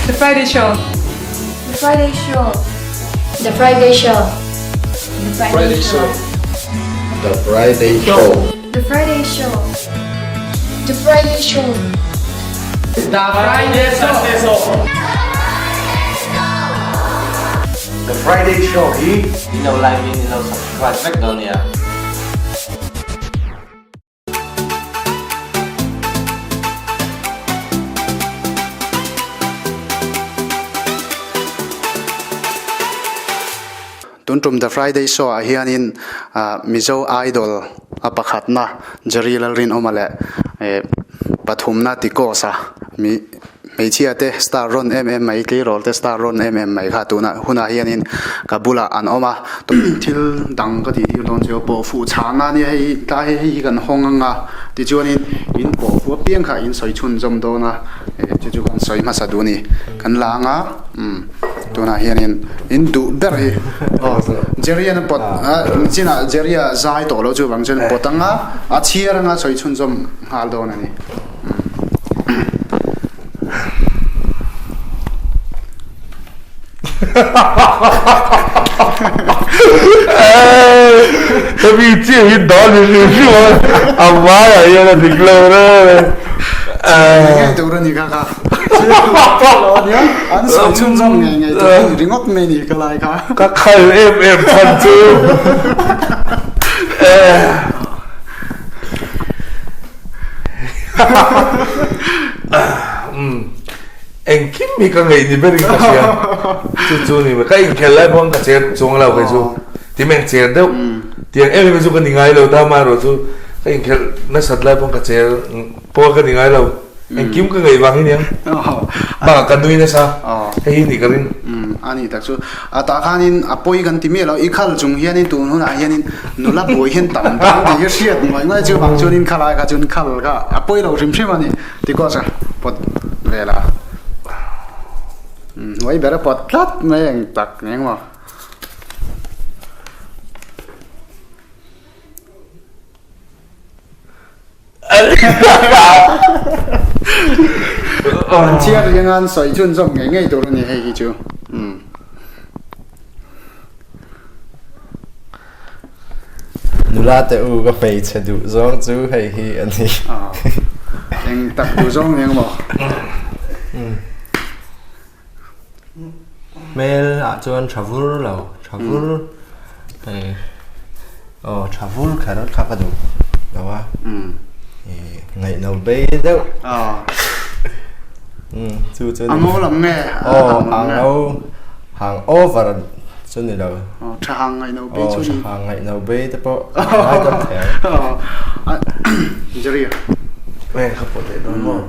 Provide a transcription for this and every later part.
The Friday Show. The Friday Show. The Friday Show. The Friday Show. The Friday Show. The Friday Show. The Friday Show. The Friday Show. The Friday Show hi In lo like in in lo subscribe vek dawn nia. Tun tum The Friday Show ah hianin Mizo Idol a pakhatna Jerry Lalrinawma leh pathumna Ticos-a mi hmeichhia te star rawn em em mai tleirawl te star rawn em em mai kha tunah hunah hianin ka bulah an awm a. Thil dang ka tih tir dawn chu pawh fuh chhang a nia hei tlai hei hi kan hawng ang a tichuanin in pawh fuh apiang kha in sawi chhunzawm dawn a chu chu kan sawi hmasa duh a ni kan la ang a umm tunah hianin in duh ber hi aw Jerry-an a pawt a chinah Jerry-a zai tawh loh chuvang chuan pawt ang a a chhiar anga sawi chhunzawm nghal dawn a ni. Hemi chiah hi dawn ni hrim hrim a, a hmaiah hian a dik lo reng e. Ngei tur a ni kha kha. An sawi chhunzawm ngei ngei tur a ni ringawt mai ni ka lai kha. Ka khal em em chhan chu. Engkim hi ka ngeih ni berin ka hria. Chu chu ni mai. Ka inkhel lai pawh ka cher chuang lo kei chu. Ti meng cher deuh. Tiang em em hi chu ka ni ngai lo ta amaherawh chu ka inkhel nasat lai pawh ka cher pawh ka ni ngai lo. Engkim ka ngeih vang hi niang. Bakah ka nui nasa. Hei hi nih ka ring. A ni tak chu. A tah khanin a pawi kan ti miah lo. I khal chung hianin tun hunah hianin nula buai hian tam tam tih hi hriat ngaih ngaih chu vang chuanin khalai kha chuan khal kha a pawi lo hrim hrim a ni. Ti kawt a pawt vel a hnuai ber a pawt tlat mai ang tak eng maw. An chhiar riang an sawi chhunzawm ngei ngei tur a ni hei hi chu. Nula te u ka hmeichhe duh zawng chu hei hi a ni. Eng tak duh zawng eng maw? Hmel ah chuan tha vur lo, tha vur hei aw tha vur kher kha ka duh lo a, ngaihno bei deuh. Chu chu A ngo lam nge? Aw a ngo hang over chu ni lo. Aw tha hang ngaihno bei chu ni. Aw tha hang ngaihno bei te pawh a ngai deuh thei. Aw Jerry. Nge ka pawh leh dawn maw?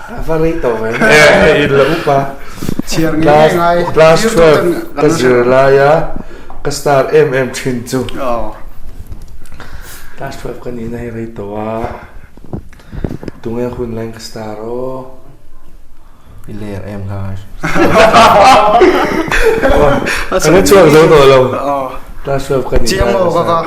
A va rei tawh ve. In la upa. Chhiar ngei ngei ngai. Class 12 ka zir laia ka star em em thin chu. Class 12 ka nihna hi rei tawh a. Tunge hun laiin ka star aw. I ler em kha. Ka la chhuak zo tawh lo. Class 12 ka nihna. Chiang maw ka ka.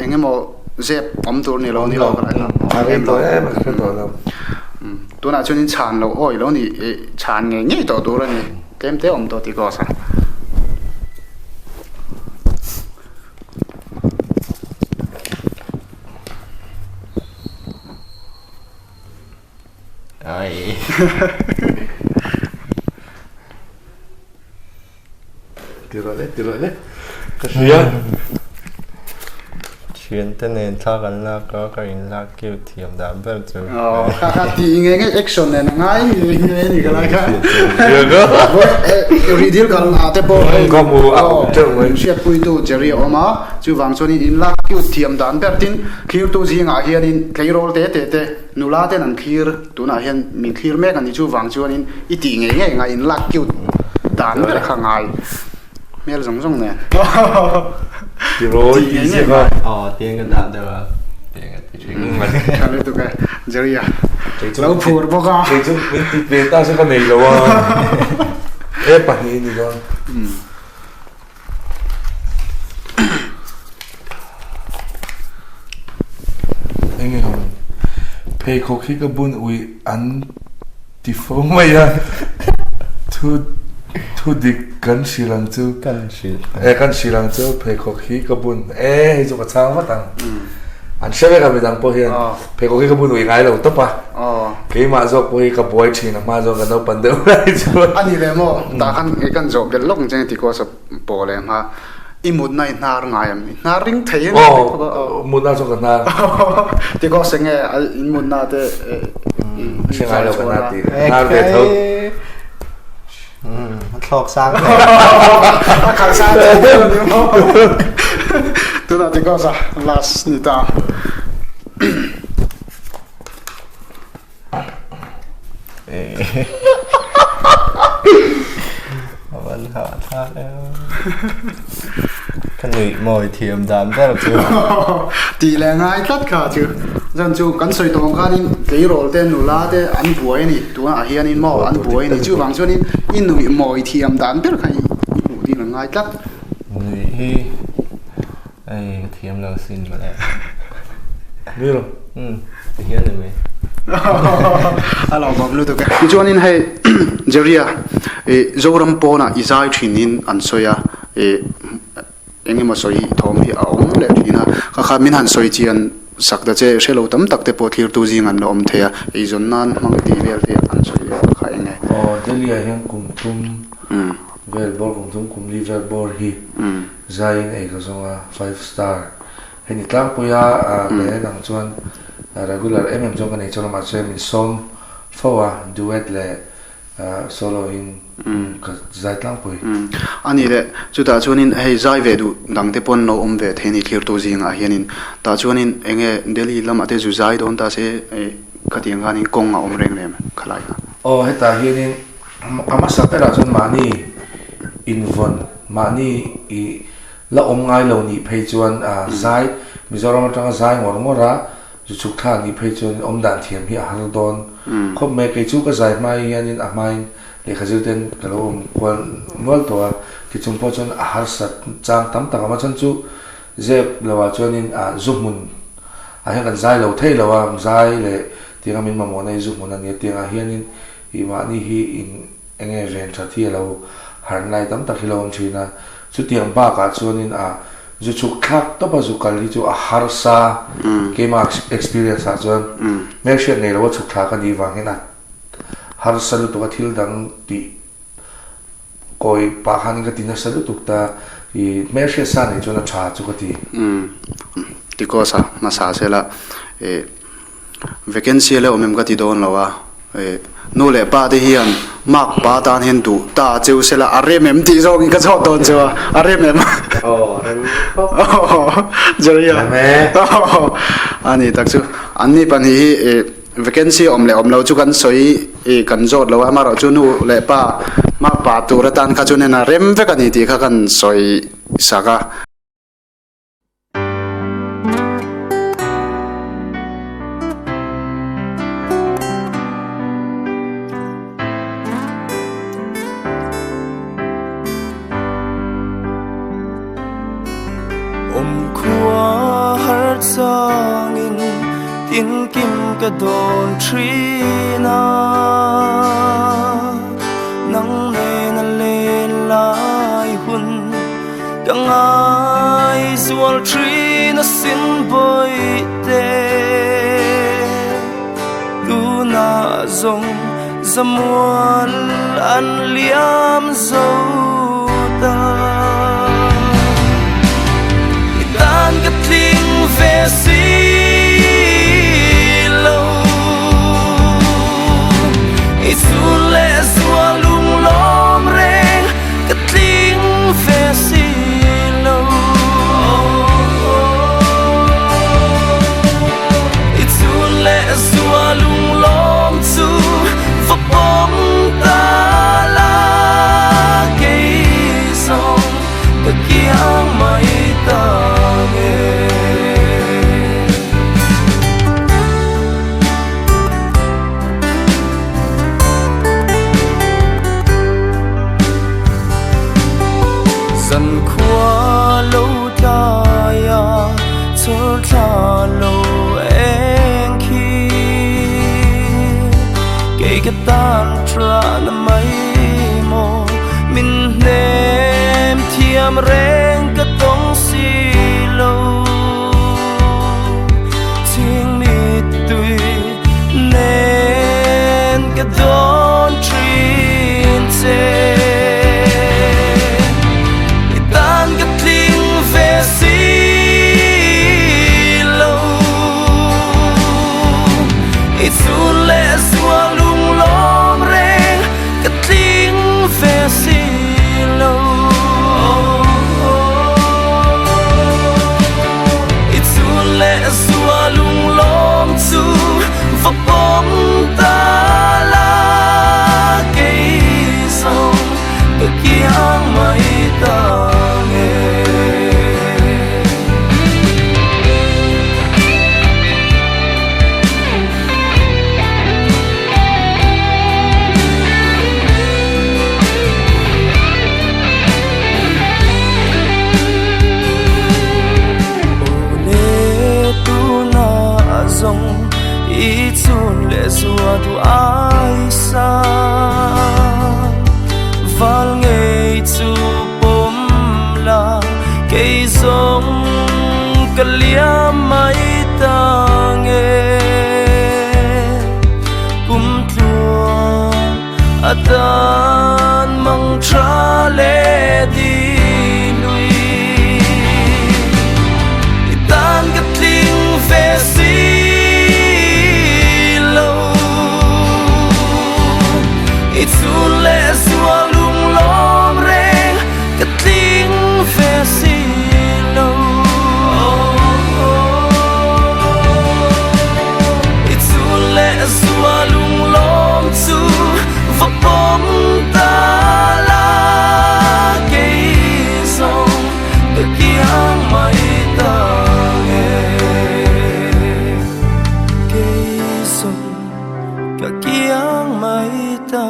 Eng emaw zep awm tur ni lo ni lo ka la. A rei tawh em a ka hre tawh lo. Tunah chuan in chhan lo awi lo ni chhan ngei ngei tawh tur a ni. Tlem te awm tawh ti ka sa. Ai. Ti rawh le, ti rawh le. Ka hria. Thiante nen thla kan lak a, ka in lak cute thiam dan ber chu. Aw, kha kha ti nge nge action nen a ngai nge nge ni ka lai kha. Ri dil kal na te pawh hei. Ka hmu a awm teuh mai. Hriatpuitu Jerry a awm a, chuvang chuanin in lak cute thiam dan ber tin thlirtu zingah hianin tleirawl te te te nula ten an thlir tunah hian min thlir mek a ni chuvang chuanin i tih ngei ngei ngai in lak cute dan ber kha ngai. Hmel zawng zawng nen. Ti rawi ti ziak a. Aw tiang ka dah deuh a. Tiang ka ti thin. Tha lutuk e. Jerry a. Lo phur bawk a. Kei chu min ti ve ta chu ka nei lo a. E pahnih ni dawn. Pheikhawk hi ka bun ui an ti fo mai a, thu thu dik kan hrilh ang chu. Kan hrilh. E kan hrilh ang chu pheikhawk hi ka bun e hei chu ka chhang vat ang. An hre vek a midang pawh hian pheikhawk hi ka bun ui ngai lo tawp a. Keimah zawk pawh hi ka buai thin a hma zawk ka naupan deuh lai chuan. A ni leh maw tah khan kan zawh belh lawk ang che ti kawsa Paw leh hma i mutna i hnar ngai em? I hnar ring thei em? Aw, mutna chu ka hnar. Ti kawk se nge in mutna te i hre ngai lo ka hnar tih. Hnar ve tho. A thlawk sang hle. A khalh sang thei deuh a ni maw? Tunah ti kawk sa last ni ta. Avan hah thlak em. Ka nuih mawi thiam dan ber chu. Tih leh ngai tlat kha chu. Zan chu kan sawi tawh ang khanin tleirawl te nula te an buai a ni. Tunah hianin maw an buai a ni. Chuvang chuanin i nuih mawi thiam dan ber kha i hmuh ding ang ngai tlat. Nuih hi Ei, ka thiam lo sin mawle. Ni lo. Umm, ti hian ni mai. A lo bawm lutuk e. Tichuanin hei Jerry-a i Zoram pawnah i zai thinin an sawi a, i eng emaw sawi thawm hi a awm leh thin a. Kha kha min han sawi chian sak ta che, hre lo tam tak te pawh thlirtu zing an la awm thei a, eizawn nan hmang tih vel te an sawi leh kha eng nge? Aw, Delhi-ah hian kum thum vel bawr, kum thum kum li vel bawr hi Zaiin ei ka zawng a, five star. Hei ni tlangpui a, ka en ang chuan regular em em chuan ka nei chuan a mahse min sawm fo a, duet leh solo in ka zai tlangpui. A ni le, chutah chuanin hei zai ve duh dang te pawn lo awm ve thei a ni thlirtu zingah hianin. Tah chuanin eng nge Delhi lamah te zu zai dawn ta se khatiang khanin kawng a awm reng rem khalai kha. Aw hetah hianin A hmasa berah chuan mahni invawn, mahni i la awm ngai lo nih phei chuan zai, Mizoram atanga zai ngawr ngawr a, zu chhuk thla nih phei chuan awm dan thiam hi a har dawn khawp mai. Kei chu ka zai hma hianin a hmain lehkha zir ten ka lo awm kual nual tawh a, tichung pawh chuan a harsat chang tam tak a awm a, chuan chu zep lohah chuanin zu hmun ah hian kan zai lo thei lo a, zai leh tianga min mamawhna hi zu hmun a ni a, tiangah hianin I mahni hi in enge ven that hi a lo harn lai tam tak hi lo awm thin a, chutiang bakah chuanin a zu chhuk thlak tawp a zu kal hi chu a harsa keimah experience ah chuan hmelhriat nei lo a chhuk thlak a nih vang hian a harsa lutuk a thil dang tih kawi pah khanin ka ti nasa lutuk ta i hmelhriat sa nei chuan a tha chu ka ti. Because a hmasa sela i Vacancy a la awm em ka ti dawn lo a, nu leh pa te hian mark pa tan hian duh ta cheu se la a rem em tih zawngin ka chhuak dawn chu a, a rem em? Aw a rem khawp. Jerry a. Rem e. A ni tak chu, an ni pahnih hi vacancy awm leh awm lo chu kan sawi kan zawt lo a, amaherawh chu nu leh pa mark pa tur atan kha chuan a rem vek a ni tih kha kan sawi sak a. Awm khua har changin tinkim ka dawn thin a, nang nena len lai hun Ka ngai zual thin a sin bawihte Tunah zawng zamual an liam zo ta I tan ka tling ve si lo I chhun leh zual lunglawm reng Ka tling ve si lo I chun leh zua lunglawm chu va pawm ta la Kei zawng ka kiang mai ta nge. Zan khua lo tlai a chhawr thla lo eng khi. ka tan tha na mai maw min hnem thiam reng ka tawng si lo chhing mittui nen ka dawn thin che i tan ka tling ve si lo i chhun leh zual lung lawm reng ka tling ve si lo i chhun leh zual lung lawm chu va pawm ta la kei zawng ka kiang mai ta nge. Awle tuna zawng i chhun leh zua duh ai sang val ngei chu pawm la kei zawng ka liam mai ta nge kum tluang atan mang tha le di lui i tan ka tling ve si lo i chhun leh zual lung lawm reng ka tling ve si lo i chhun leh zual lung lawm chu va pawm ta la kei zawng ka kiang mai ta nge kei zawng ka kiang mai ta.